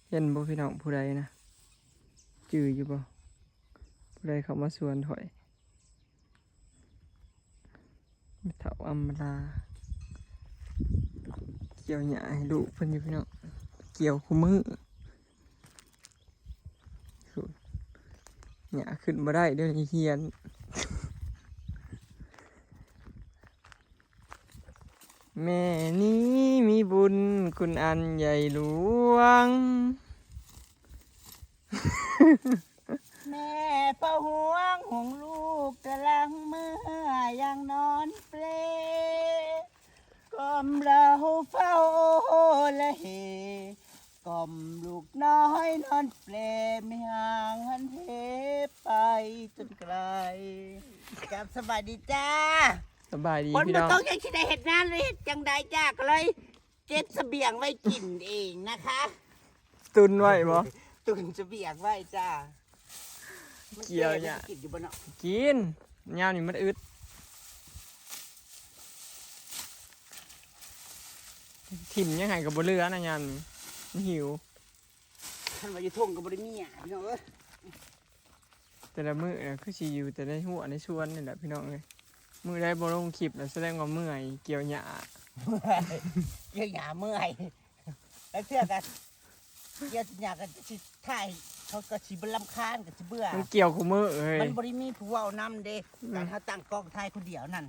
ເຫັນບໍ່ພີ່ນ້ອງ ຜູ້ໃດນະ ຈື່ຢູ່ບໍ່? ຜູ້ໃດເຂົ້າມາສວນຂ້ອຍ? ແມ່ເຖົ້າອຳມາລາ ກ່ຽວຫຍ້າໃຫ້ລູກເພິ່ນຢູ່ພີ່ນ້ອງ ກ່ຽວຄູ່ມື້. ຫຍ້າຂຶ້ນບໍ່ໄດ້ ດຽວນີ້ເຫ້ນ. ແມ່ນີ້ມີບຸນຄຸນອັນໃຫຍ່ຫຼວງ ແມ່ເຝົ້າຫ່ວງຫົງລູກ ກະລັງເມື່ອຍາງນອນເປ ກ່ອມລາວເຝົ້າລະເຫ ກ່ອມລູກນ້ອຍນອນເປ ແມ່ຮ່າງຫັນເຫໄປຈົນໄກ. ຄັບ ສະບາຍດີຈ້າ ສະບາຍດີພີ່ນ້ອງ. ຝົນບໍ່ຕົກ ຍັງຊິໄດ້ເຮັດງານ ເຮັດຈັ່ງໃດຈ້າ ກໍເລີຍເກັບສະບຽງໄວ້ກິນເອງນະຄະ ຕຸນໄວ້ບໍ່? ຕຸນສະບຽງໄວ້ຈ້າ. ກ່ຽວຫຍ້າ ມັນແກ່ ມັນຊິກິນຢູ່ບໍ່ເນາະ? ກິນ ຍາມນີ້ມັນອຶດ ຖິ້ມຫຍັງໃຫ້ກໍບໍ່ເຫຼືອນະ ຍາມນີ້ມັນຫິວ. ຄັນວ່າຢູ່ທົ່ງກໍບໍ່ໄດ້ມີຫຍ້າ ພີ່ນ້ອງເອີຍ. ແຕ່ລະມື້ນະ ຄືຊິຢູ່ແຕ່ໃນຮົ້ວໃນສວນນີ້ແຫຼະ ພີ່ນ້ອງເອີຍ. ມື້ໃດບໍ່ລົງຄລິບນະ ສະແດງວ່າເມື່ອຍ ກ່ຽວຫຍ້າ ເມື່ອຍ ກ່ຽວຫຍ້າເມື່ອຍ. ລາງເທື່ອກໍກ່ຽວຫຍ້າກໍຊິຖ່າຍ ເຂົາກໍຊິລຳຄານ ກໍຊິເບື່ອ. ມັນກ່ຽວຄູ່ມື້ເອີຍ ມັນບໍ່ໄດ້ມີຜູ້ເວົ້ານຳເດ້. ອືມ ການເຮົາຕັ້ງກ້ອງຖ່າຍຜູ້ດຽວນັ້ນ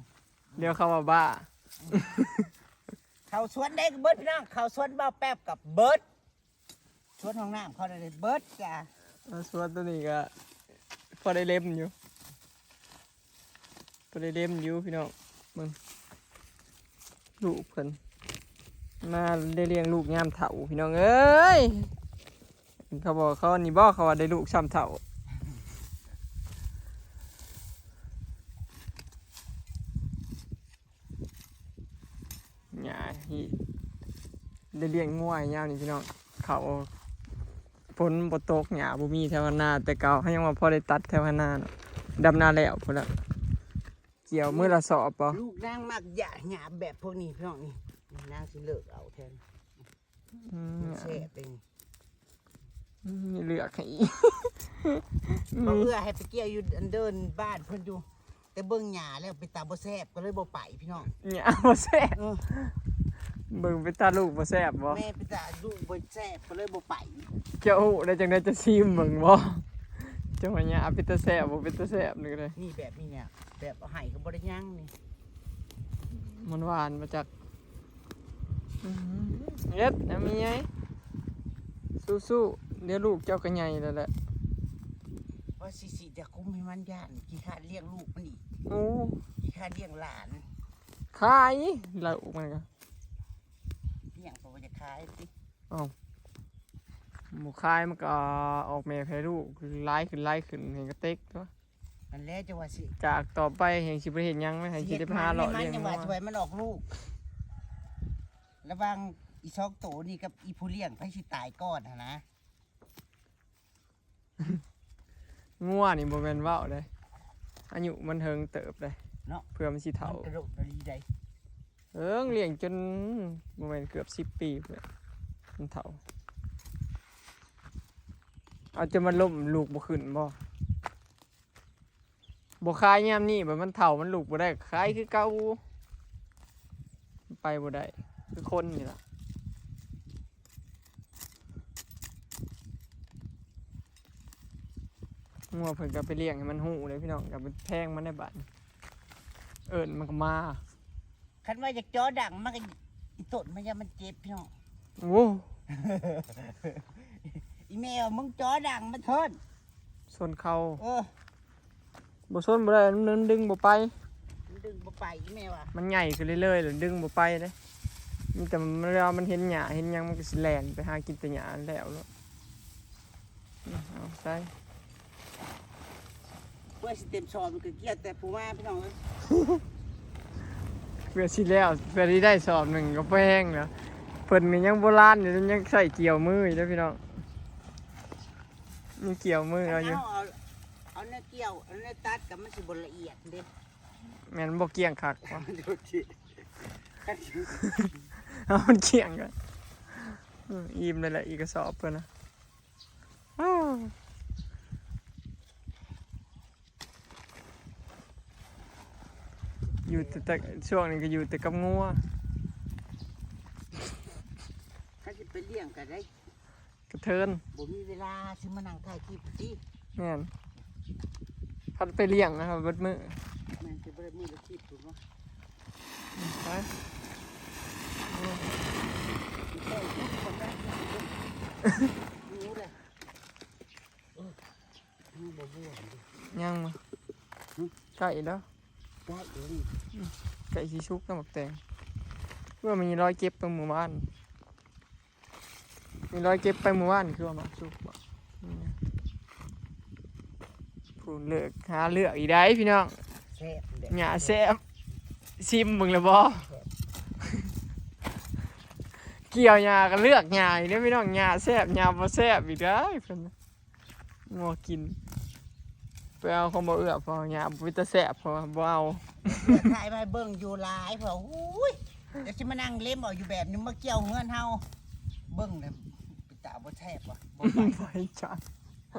ດຽວເຂົາວ່າບ້າ. ເຂົ້າສວນໃດກໍເບິດ ພີ່ນ້ອງ ເຂົ້າສວນບ່າວແປັບກໍເບິດ. ສວນຫ້ອງນ້ຳເຂົາໄດ້ເບິດຈ້າ. ເອີ ສວນໂຕນີ້ກໍພໍໄດ້ເລັມຢູ່ ພໍໄດ້ເລັມຢູ່ພີ່ນ້ອງ. ເບິ່ງລູກເພິ່ນ ມາໄດ້ລ້ຽງລູກຍາມເຖົ້າພີ່ນ້ອງເອີຍ. ເຂົາບອກເຂົານີ້ບໍ ເຂົາວ່າໄດ້ລູກຊ່ຳເຖົ້າ. ຫຍ້າທີ່ໄດ້ລ້ຽງງົວຍາມນີ້ພີ່ນ້ອງ ເຂົາຝົນບໍ່ຕົກ ຫຍ້າບໍ່ມີແຖວຫັ້ນນາ. ແຕ່ເກົ່າເຮົາຍັງວ່າພໍໄດ້ຕັດແຖວຫັ້ນນາເນາະ ດຳນາແລ້ວພຸ້ນລະ. ກ່ຽວມື້ລະສອບບໍ? ລູກນາງມັກຢາກຫຍ້າແບບພວກນີ້ພີ່ນ້ອງ ນີ້ ນາງຊິເລີກເອົາແທນ. ອືມ ມັນແຊບເດ້ນີ້. ອືມ ມີເລືອກໃຫ້ອີກ ບໍ່ເອື້ອໃຫ້ໄປກ່ຽວຢູ່ອັນເດີ່ນບ້ານເພິ່ນຢູ່ ແຕ່ເບິ່ງຫຍ້າແລ້ວເປັນຕາບໍ່ແຊບ ກໍເລີຍບໍ່ໄປພີ່ນ້ອງ. ຫຍ້າບໍ່ແຊບ ເອີ ເບິ່ງເປັນຕາລູກບໍ່ແຊບບໍ? ແມ່ນ ເປັນຕາລູກບໍ່ແຊບ ກໍເລີຍບໍ່ໄປ. ເຈົ້າຮູ້ໄດ້ຈັ່ງໃດ ຈະຊີມເບິ່ງບໍ? ເຈົ້າວ່າຫຍ້າເປັນຕາແຊບບໍ່ ເປັນຕາແຊບນີ້ກໍໄດ້. ນີ້ແບບນີ້ເນຍ ແບບເອົາໃຫ້ກໍບໍ່ໄດ້ຫຍັງນີ້ ມັນຫວານມາຈາກ ອືມ ເຮັດນະແມ່ໃຫຍ່ ສູ້ໆ ດຽວລູກເຈົ້າກໍໃຫຍ່ແລ້ວແຫຼະ. ວ່າຊິສີດຢາຄຸມໃຫ້ມັນ ຢ້ານຂີ້ຄ້ານລ້ຽງລູກມັນອີກ. ໂອ້ ຂີ້ຄ້ານລ້ຽງຫຼານ. ຂາຍລະ ມັນກໍ ອີຫຍັງກໍບໍ່ຢາກຂາຍຕິ. ເອົ້າ ບໍ່ຂາຍມັນກໍອອກແມ່ແຜ່ລູກ ຫຼາຍຂຶ້ນຫຼາຍຂຶ້ນ ໃຫ້ກະເຕັກຕົວະ. ນັ້ນແຫຼະ ຈັ່ງວ່າຊິ ຈາກຕໍ່ໄປແຮ່ງຊິບໍ່ໄດ້ເຮັດຫຍັງ ແມ່ນໃຫ້ຊິໄດ້ໄປຫາເລາະລ້ຽງງົວ ຍັງວ່າຊິໃຫ້ມັນອອກລູກ. ລະຫວ່າງອີສອງໂຕນີ້ກັບອີຜູ້ລ້ຽງ ໃຜຊິຕາຍກ່ອນຫັ້ນນະ. ງົວນີ້ບໍ່ແມ່ນເວົ້າເດ້ ອາຍຸມັນເຖິງເຕີບເດ້ເນາະ ເພື່ອມັນຊິເຖົ້າ ມັນກະດົກດະລີໃດ. ເອີ ລ້ຽງຈົນບໍ່ແມ່ນເກືອບສິບປີພຸ້ນແຫຼະ ມັນເຖົ້າ. ເອົາ ຈົນມັນລົ້ມ ລູກບໍ່ຂຶ້ນບໍ? ບໍ່ຂາຍຍາມນີ້ ບັດມັນເຖົ້າ ມັນລຸກບໍ່ໄດ້ ຂາຍຄືເກົ່າ ໄປບໍ່ໄດ້ ຄືຄົນນີ້ລະ. ງົວເພິ່ນກໍໄປລ້ຽງໃຫ້ມັນຮູ້ເດ້ພີ່ນ້ອງ ກໍໄປແພງມັນໄດ້ບາດນີ້ ເອີ້ນມັນກໍມາ. ຄັນວ່າຢາກຈໍດັງ ມັນກໍອີຕົນມັນ ຢ້ານມັນເຈັບພີ່ນ້ອງ. ໂອ້ ອີແມ່ວ່າ ມຶງຈໍດັງມາເທີນ ຊົນເຂົ່າ. ເອີ ບໍ່ຊົນບໍ່ໄດ້ ມັນດຶງບໍ່ໄປ ມັນດຶງບໍ່ໄປ ອີແມ່ວ່າ ມັນໃຫຍ່ຂຶ້ນເລື້ອຍໆ ແລ້ວດຶງບໍ່ໄປເດ້. ມີແຕ່ເວລາມັນເຫັນຫຍ້າເຫັນຫຍັງ ມັນກໍຊິແລ່ນໄປຫາກິນແຕ່ຫຍ້າແລ້ວໂລດ. ອືມ ເອົາໃສ່ ເພື່ອຊິເຕັມຊອບ ມັນກໍກ່ຽວແຕ່ຜູ້ມາ ພີ່ນ້ອງເອີຍ. ເພື່ອຊິແລ້ວ ເພື່ອຊິໄດ້ຊອບໜຶ່ງກໍແພງແລ້ວ. ເພິ່ນນີ້ຍັງໂບລານຢູ່ ຍັງໃຊ້ກ່ຽວມືຢູ່ເດີພີ່ນ້ອງ ມີກ່ຽວມືເອົາຢູ່. ເອົາ ເອົາແນວກ່ຽວ ເອົາແນວຕັດ ກໍມັນຊິບໍ່ລະອຽດເດ້. ແມ່ນບໍ່ກ້ຽງຄັກວະ? ເອົາມັນກ້ຽງກ່ອນ. ອືມ ອີ່ມເລີຍແຫຼະ ອີກກະສອບເພິ່ນນະ. ອ້າວ ຢູ່ແຕ່ ແຕ່ ຊ່ວງນີ້ກໍຢູ່ແຕ່ກັບງົວ. ຄັນຊິໄປລ້ຽງກໍໄດ້ ກະເທີນ ບໍ່ມີເວລາຊິມານັ່ງຖ່າຍຄລິບຕິ. ແມ່ນ ຄັນໄປລ້ຽງນະ ເບິດມື້. ແມ່ນ ຊິເບິດມື້ລະຄລິບພຸ້ນວະ. ໄປ ເອີ ເອົາຄລິບກ່ອນນະ ຫິວແຫຼະ. ເອີ ຍັງບໍ່ບົວ ຍັງບໍ່? ຫຶ ໃກ້ແລ້ວ ໃກ້ເອງ ໃກ້ຊິສຸກແລ້ວໝາກແຕງ. ວ່າມັນມີລອຍເກັບໄປມື້ວານ ມີລອຍເກັບໄປມື້ວານ ຄືວ່າໝາກສຸກບໍ່? ອືມ ຜູ້ເລືອກ ຫາເລືອກອີກໄດ໋ພີ່ນ້ອງ. ແຊບເດ້ ຫຍ້າແຊບ ຊິມເບິ່ງແລ້ວບໍ່? ແຊບ ກ່ຽວຫຍ້າກໍເລືອກຫຍ້າອີກເດ້ພີ່ນ້ອງ ຫຍ້າແຊບ ຫຍ້າບໍ່ແຊບອີກໄດ໋ເພິ່ນ. ງົວກິນ ໄປເອົາຂອງບໍ່ເອື້ອ ເພາະຫຍ້າບໍ່ເປັນຕາແຊບ ເພາະວ່າບໍ່ເອົາ. ຖ່າຍມາເບິ່ງຢູ່ຫຼາຍ ເພາະວ່າ ໂອ້ຍ ຈະຊິມານັ່ງເລັມເອົາຢູ່ແບບນີ້ ມາກ່ຽວເຮືອນເຮົາ ເບິ່ງແລ້ວເປັນຕາບໍ່ແຊບວ່ະ ບໍ່ໄປ ບໍ່ໄປຈ້າ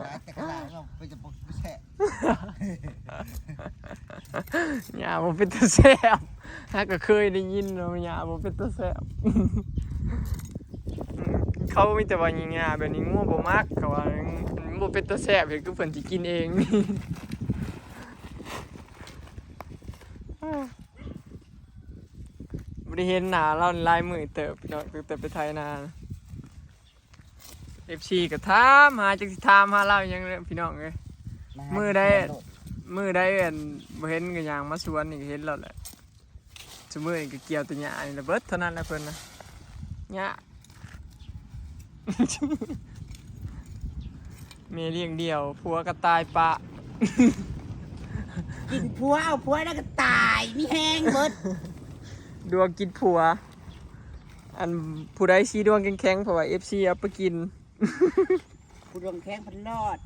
ຫຼາຍແຕ່ກະຫຼາຍ ເວົ້າເປັນຕາບໍ່ແຊບ. ຫຍ້າບໍ່ເປັນຕາແຊບ ຫາກໍເຄີຍໄດ້ຍິນວ່າຫຍ້າບໍ່ເປັນຕາແຊບ. ເຂົາມີແຕ່ວ່າຫຍ້າແບບນີ້ງົວບໍ່ມັກ ເຂົາວ່າມັນບໍ່ເປັນຕາແຊບ ເຮັດຄືເພິ່ນຊິກິນເອງ. ບໍ່ໄດ້ເຫັນໜ້າລາວຫຼາຍມື້ເຕີບພີ່ນ້ອງ ຕັ້ງແຕ່ໄປໄຖນາ. ເອັຟຊີກໍຖາມຫາ ຈັກຊິຖາມຫາລາວຫຍັງເລີຍພີ່ນ້ອງເອີຍ. ມາຫາ ມື້ໃດ ກິນແກງໂລດ ມື້ໃດອັນບໍ່ເຫັນກໍຍ່າງມາສວນນີ້ກໍເຫັນລາວແຫຼະ. ຊຸມື້ນີ້ກໍກ່ຽວແຕ່ຫຍ້ານີ້ລະເບິດເທົ່ານັ້ນແຫຼະເພິ່ນນະ ຫຍ້າ. ແມ່ລ້ຽງດ່ຽວ ຜົວກໍຕາຍປະ ກິນຜົວ ເອົາຜົວແລ້ວກໍຕາຍ ມີແຮງເບິດ ດວງກິນຜົວ. ອັນຜູ້ໃດສີດວງແຂງໆ ເພາະວ່າເອັຟຊີເອົາໄປກິນ ຜູ້ດວງແຂງພັນລອດ.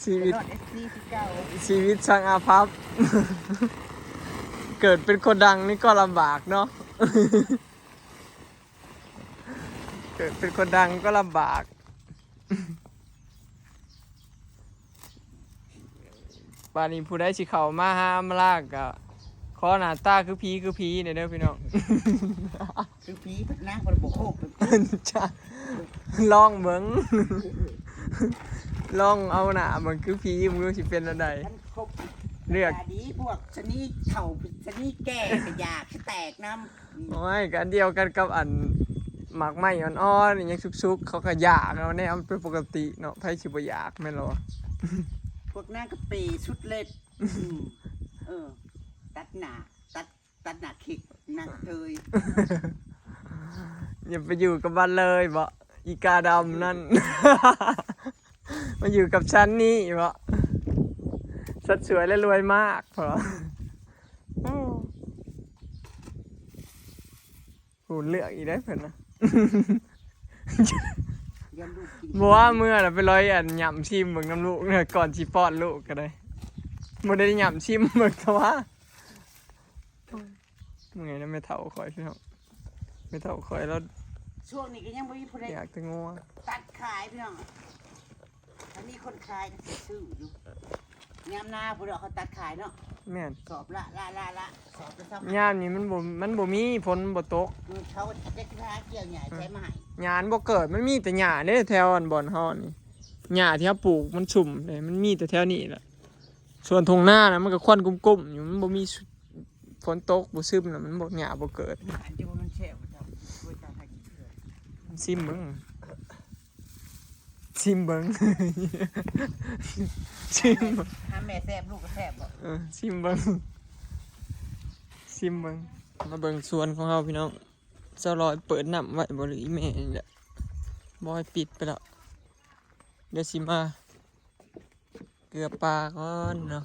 ຊີວິດ ເກີດເປັນຄົນດັງນີ້ກໍລຳບາກເນາະ ເກີດເປັນຄົນດັງກໍລຳບາກ. ບາດນີ້ຜູ້ໃດຊິເຂົ້າມາຫາອຳມາລາກໍຂໍໜ້າຕາຄືຜີຄືຜີແດ່ເດີພີ່ນ້ອງ. ຄືຜີ ນາງບໍ່ໄດ້ບອກໂຄກ ຈ້າ ລອງເບິ່ງ ລອງເອົາໜ້າເບິ່ງຄືຜີ ບໍ່ຮູ້ຊິເປັນແນວໃດ. ຄັນຄົບ ເລືອກ ຕາດີ ພວກຊະນີເຖົ້າ ຊະນີແກ່ກໍຢາກຊິແຕກນຳ. ໂອ້ຍ ກໍອັນດຽວກັນກັບອັນໝາກໄມ້ອ່ອນໆ ອີ່ຫຍັງສຸກໆ ເຂົາກໍຢາກເນາະ ແນວມັນເປັນປົກກະຕິເນາະ ໃຜຊິບໍ່ຢາກແມ່ນບໍ່? ພວກນາງກໍເປສຸດເລັດ. ອືມ ເອີ ຕັດໜ້າ ຕັດ ຕັດໜ້າເຄັກ ນາງເທີຍ. ຢ່າໄປຢູ່ກັບມັນເລີຍເບາະ ອີກາດຳນັ້ນ ມາຢູ່ກັບຊັ້ນນີ້ເບາະ ສັດສວຍ ແລະ ລວຍມາກ ເພາະ ໂອ້ ເລືອກອີກໄດ໋ເພິ່ນນະ. ຢ້ານລູກກິນ ບໍ່ວ່າເມື່ອນະ ໄປລອຍອັນຫຍ້ຳຊີມເບິ່ງນຳລູກເນາະ ກ່ອນຊິປ້ອນລູກກໍໄດ້ ບໍ່ໄດ້ຫຍ້ຳຊີມເບິ່ງ ແຕ່ວ່າ ເມື່ອຍນຳແມ່ເຖົ້າຂ້ອຍພີ່ນ້ອງ ແມ່ເຖົ້າຂ້ອຍລາວ ຊ່ວງນີ້ກໍຍັງບໍ່ມີຜູ້ໃດ ຢາກແຕ່ງົວ ຕັດຂາຍພີ່ນ້ອງ. ຖ້າມີຄົນຂາຍກໍຊິຊື້ຢູ່ ຍາມນາພຸ້ນເຂົາຕັດຂາຍເນາະ. ແມ່ນ ສອບລະ ລະ ລະ ລະ ສອບລະຊາວ ຍາມນີ້ມັນບໍ່ ມັນບໍ່ມີ ຝົນບໍ່ຕົກ ເອີ ເຂົາຈະໄປຫາກ່ຽວຫຍ້າໃສ່ມາໃຫ້ ຫຍ້າມັນບໍ່ເກີດ ມັນມີແຕ່ຫຍ້າເດ້ ແຖວອັນບ່ອນເຮົານີ້ ຫຍ້າທີ່ເຮົາປູກມັນຊຸ່ມເດ້ ມັນມີແຕ່ແຖວນີ້ແຫຼະ. ສ່ວນທົ່ງນານະ ມັນກໍຄວັນກຸ້ມໆຢູ່ ມັນບໍ່ມີ ຝົນຕົກບໍ່ຊຶມນະ ມັນບໍ່ ຫຍ້າບໍ່ເກີດ. ອັນທີ່ວ່າມັນແຊບບໍ່ເຈົ້າ ໂອ້ຍ ເຈົ້າໃຫ້ກິນເທື່ອ ຊີມເບິ່ງ ຊີມເບິ່ງ ຊີມເບິ່ງ ຫາແມ່ແຊບ ລູກກໍແຊບບໍ່? ເອີ ຊີມເບິ່ງ ຊີມເບິ່ງ. ມາເບິ່ງສວນຂອງເຮົາພີ່ນ້ອງ ສາວລອຍເປີດນ້ຳໄວ້ບໍ່ ຫຼືອີແມ່ນີ້ແຫຼະ ບໍ່ໃຫ້ປິດໄປແລ້ວ. ດຽວຊິມາ ເກືອປາກ່ອນເນາະ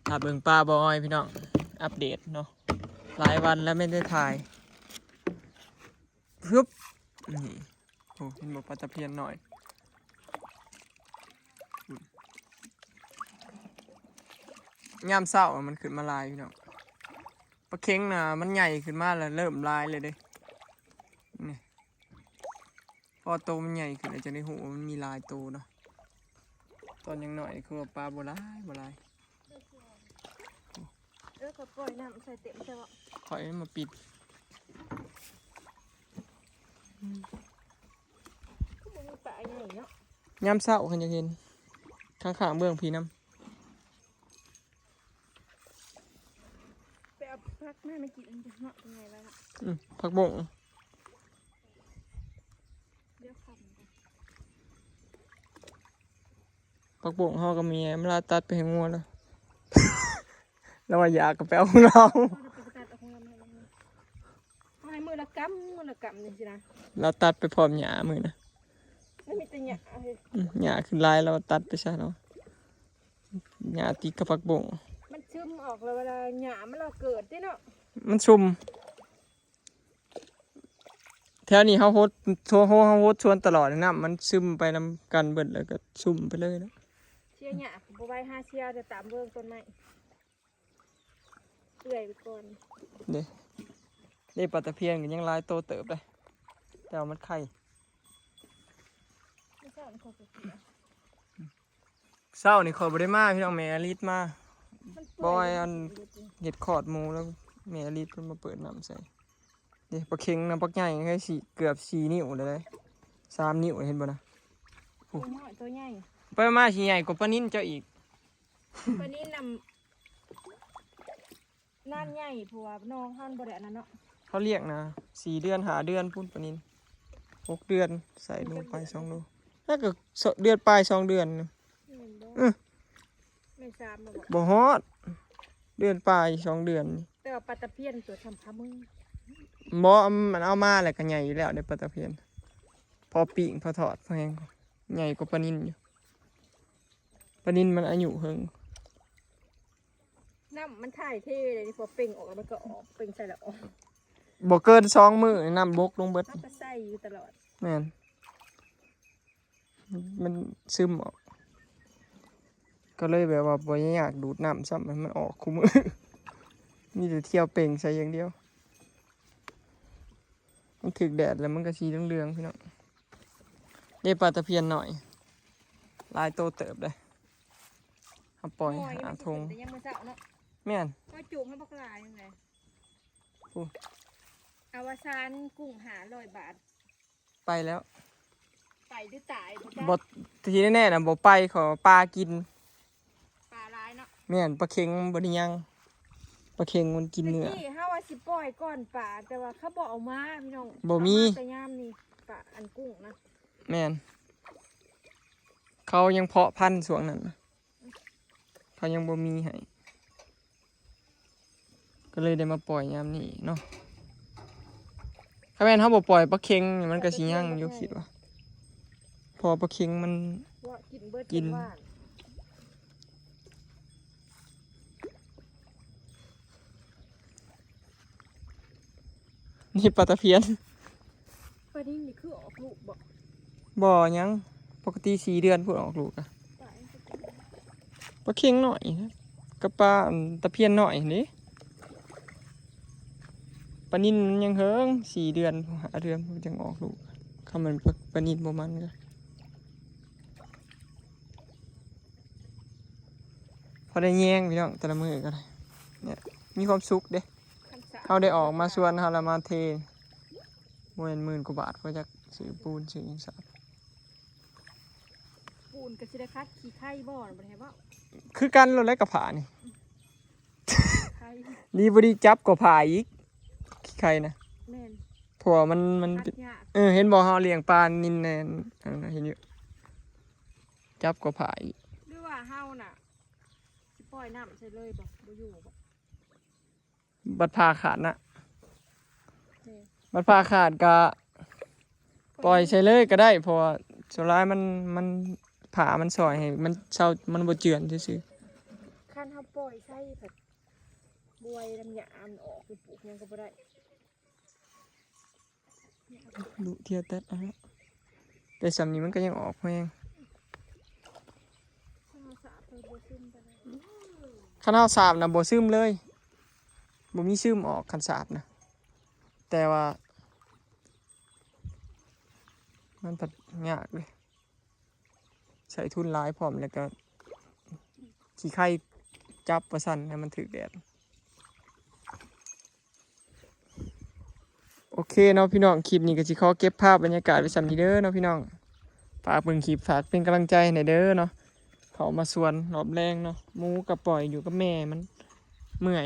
ຖ້າເບິ່ງປາບໍ່ອອຍພີ່ນ້ອງ ອັບເດດເນາະ ຫຼາຍວັນແລ້ວແມ່ນໄດ້ຖ່າຍ. ຮຶບ ນີ້ ໂອ້ ເຫັນບໍ່ ປາຕະພຽນນ້ອຍ. ຍາມເຊົ້າມັນຂຶ້ນມາຫຼາຍພີ່ນ້ອງ ປາເຂັງນະ ມັນໃຫຍ່ຂຶ້ນມາແລ້ວ ເລີ່ມຫຼາຍເລີຍເດ້ ນີ້. ພໍໂຕມັນໃຫຍ່ຂຶ້ນແລ້ວ ຈະໄດ້ຮູ້ວ່າມັນມີຫຼາຍໂຕເນາະ. ຕອນຍັງນ້ອຍຄືວ່າປາບໍ່ຫຼາຍ ບໍ່ຫຼາຍ. ເອີ ຂ້ອຍປ່ອຍນ້ຳໃສ່ເຕັມແຕ່ວ່າ ຂ້ອຍມາປິດ. ຄືບໍ່ມີປາໃຫຍ່ເນາະ. ຍາມເຊົ້າຄັນຢາກເຫັນ ຂ້າງໆເບື້ອງພີ້ນຳ. ໄປເອົາຜັກມາໃຫ້ມັນກິນເນາະ ເປັນໄງແລ້ວເນາະ. ອືມ ຜັກບົ້ງ ດຽວຄ່ຳກ່ອນ. ຜັກບົ້ງເຮົາກໍມີ ມັນລາຕັດໄປໃຫ້ງົວແລ້ວ ລາວວ່າຢາກກໍໄປເອົາຂອງລາວ. ເອົາໄປຕັດເອົາຂອງລາວ ເອົາໃຫ້ມື້ລະກຳ ມື້ລະກຳຈັ່ງຊີ້ນະ. ລາວຕັດໄປພ້ອມຫຍ້າມື້ນະ ມັນມີແຕ່ຫຍ້າເຮີ້ຍ. ອືມ ຫຍ້າຂຶ້ນຫຼາຍ ລາວຕັດໄປຊະເນາະ. ຫຍ້າຕິດກັບຜັກບົ້ງ ມັນຊຶມອອກແລ້ວ ເວລາຫຍ້າມັນລະເກີດເດ້ເນາະ ມັນຊຸ່ມ. ແຖວນີ້ເຮົາຫົດ ໂທ ເຮົາຫົດສວນຕະຫຼອດ ນ້ຳມັນຊຶມໄປນຳກັນເບິດ ແລ້ວກໍຊຸ່ມໄປເລີຍເນາະ. ເສຍຫຍ້າກໍບໍ່ໄຫວ ຫາເສຍແຕ່ຕາມເບິ່ງຕົ້ນໄມ້ ເປື່ອຍໄປກ່ອນ. ເດ້ ເດ້ ປາຕະພຽນກໍຍັງຫຼາຍໂຕເຕີບເດ້ ແຕ່ວ່າມັນໄຂ່. ເຊົ້ານີ້ຂ້ອຍບໍ່ໄດ້ມາ ພີ່ນ້ອງ ແມ່ອາລິດມາ ມັນເປື່ອຍ ບອຍອັນເຮັດຄອດໝູ ແລ້ວແມ່ອາລິດເພິ່ນມາເປີດນ້ຳໃສ່. ເດ້ ປາເຂັງນະ ບັກໃຫຍ່ ໃກ້ຊິເກືອບສີ່ນິ້ວແລ້ວເດ້ ສາມນິ້ວ ເຫັນບໍ່ນະ. ໂຕນ້ອຍ ໂຕໃຫຍ່ ໄປມາຊິໃຫຍ່ກວ່າປານິນເຈົ້າອີກ. ປານິນນຳ ນານໃຫຍ່ ເພາະວ່ານ້ອງເຮົາບໍ່ໄດ້ອັນນັ້ນເນາະ ເຂົາລ້ຽງນະ ສີ່ເດືອນ ຫ້າເດືອນພຸ້ນ ປານິນ ຫົກເດືອນ ໃສ່ໂລປາຍ ສອງໂລ ແລ້ວກໍເດືອນປາຍ ສອງເດືອນ. ແມ່ນບໍ່? ເອີ ແມ່ນສາມແລ້ວບໍ່? ບໍ່ຮອດ ເດືອນປາຍ ສອງເດືອນ. ແຕ່ວ່າປາຕະພຽນຕົວສ່ຳຄາມື ບໍ່ ມັນເອົາມາແລ້ວກໍໃຫຍ່ຢູ່ແລ້ວເດ້ ປາຕະພຽນ ພໍປີ້ງ ພໍທອດ ພໍແຮງ ໃຫຍ່ກວ່າປານິນຢູ່. ປານິນມັນອາຍຸເຫິງ. ນ້ຳມັນຖ່າຍເທເດ້ ນີ້ ພໍເປັ່ງອອກແລ້ວມັນກໍອອກ ເປັ່ງໃສ່ແລ້ວອອກ. ບໍ່ເກີນສອງມື້ນ້ຳບົກລົງເບິດ ເຮົາກໍໃສ່ຢູ່ຕະຫຼອດ. ແມ່ນ ມັນຊຶມອອກ ກໍເລີຍແບບວ່າບໍ່ຢາກດູດນ້ຳຊ້ຳ ໃຫ້ມັນອອກຄູ່ມື້ ມີແຕ່ທ່ຽວເປັ່ງໃສ່ຢ່າງດຽວ. ມັນຖືກແດດແລ້ວມັນກໍສີເຫຼືອງໆ ພີ່ນ້ອງ. ເດ້ ປາຕະພຽນນ້ອຍ ຫຼາຍໂຕເຕີບເດ້ ເຮົາປ່ອຍຫາຖົງ. ແມ່ນ ເຮົາຈູບໃຫ້ບັກຫຼາຍຈັ່ງໃດ. ອາວະຊານ ກຸ້ງຫ້າຮ້ອຍບາດ ໄປແລ້ວ ໄປຫຼືຕາຍບໍ່ຈັກ. ບໍ່ ທີ່ແນ່ໆນະ ບໍ່ໄປ ເຂົາວ່າປາກິນ ປາຫຼາຍເນາະ. ແມ່ນ ປາເຂັງບໍ່ໄດ້ຍັງ ປາເຂັງມັນກິນເນື້ອ. ຕະກີ້ເຮົາວ່າຊິປ່ອຍກ່ອນປາ ແຕ່ວ່າເຂົາບໍ່ເອົາມາ ພີ່ນ້ອງ ບໍ່ມີ ເອົາມາແຕ່ຍາມນີ້ ປາ ອັນກຸ້ງນະ. ແມ່ນ ເຂົາຍັງເພາະພັນຊ່ວງນັ້ນນະ ເຂົາຍັງບໍ່ມີໃຫ້ ກໍເລີຍໄດ້ມາປ່ອຍຍາມນີ້ເນາະ. ຖ້າແມ່ນເຮົາບໍ່ປ່ອຍປາເຂັງນີ້ ມັນກໍຊິຍັງຢູ່ ຄິດວ່າ ເພາະວ່າປາເຂັງມັນ ເວາະກິນເບິດ ກິນ ເປັນຫວ່ານ. ນີ້ປາຕະພຽນ. ປານິນນີ້ຄືອອກລູກບໍ່? ບໍ່ ຍັງ ປົກກະຕິສີ່ເດືອນພຸ້ນອອກລູກ. ປາເຂັງນ້ອຍກັບປາ ອັນ ຕະພຽນນ້ອຍນີ້. ປານິນມັນຍັງເຫິງ ສີ່ເດືອນ ຫ້າເດືອນ ມັນຈັ່ງອອກລູກ. ຄັນແມ່ນປາ ປານິນບໍ່ມັນກໍ ພໍໄດ້ແຍງ ພີ່ນ້ອງ ແຕ່ລະມື້ກໍໄດ້ ເນຍ ມີຄວາມສຸກເດ້. ເຮົາໄດ້ອອກມາສວນ ເຮົາລະມາເທ ບໍ່ແມ່ນໝື່ນກວ່າບາດ ບໍ່ຈັກຊື້ປູນຊື້ຫຍັງສາດ. ປູນກໍຊິໄດ້ຄັດຂີ້ໄຄບໍ່ ບໍ່ໄດ້ເວົ້າ ຄືກັນໂລດແຫຼະກັບຜ້ານີ້. ໄຄ ດີບໍ່ດີຈັບກໍຜ້າອີກ ຂີ້ໄຄນະ. ແມ່ນ ເພາະວ່າມັນ ມັນ ເອີ ເຫັນບໍ່ ເຮົາລ້ຽງປານິນແນ່ ເຫັນຢູ່ ຈັບກໍຜ້າອີກ. ຫຼືວ່າເຮົານະ ຊິປ່ອຍນ້ຳໃສ່ເລີຍບໍ່? ບໍ່ຢູ່ບໍ່? ບັດຜ້າຂາດນະ. ແມ່ນ ບັດຜ້າຂາດກະປ່ອຍໃສ່ເລີຍກໍໄດ້ ເພາະວ່າສ່ວນຫຼາຍມັນ ມັນ ຜ້າມັນຊ່ອຍໃຫ້ມັນເຊົາ ມັນບໍ່ເຈື່ອນຊື່ໆ. ຄັນເຮົາປ່ອຍໃສ່ແບບບວຍນຳຫຍ້າມັນອອກ ໄປປູກຫຍັງກໍບໍ່ໄດ້. ດຸເທື່ອແຕດເອົາແລ້ວ ແຕ່ສ່ຳນີ້ມັນກໍຍັງອອກແຮງ. ຄັນເຮົາສາບນະບໍ່ຊຶມເລີຍ ບໍ່ມີຊຶມອອກ ຄັນສາບນະ. ແຕ່ວ່າ ມັນພັດຍາກເດ້ ໃຊ້ທຶນຫຼາຍພ້ອມ ແລ້ວກໍຂີ້ໄຄຈັບວ່າຊັ້ນ ໃຫ້ມັນຖືກແດດ. ໂອເຄເນາະພີ່ນ້ອງ ຄລິບນີ້ກໍຊິຂໍເກັບພາບບັນຍາກາດໄວ້ສ່ຳນີ້ເດີເນາະພີ່ນ້ອງ. ຝາກເບິ່ງຄລິບ ຝາກເປັນກຳລັງໃຈໃຫ້ແດ່ເດີເນາະ. ເຂົ້າມາສວນຮອບແລງເນາະ ໝູກໍປ່ອຍຢູ່ກັບແມ່ມັນ ເມື່ອຍ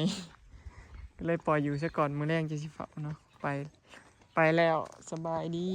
ກໍເລີຍປ່ອຍຢູ່ຊະກ່ອນ ມື້ແລງຈັ່ງຊິເຝົ້າເນາະ. ໄປ ໄປແລ້ວ ສະບາຍດີ.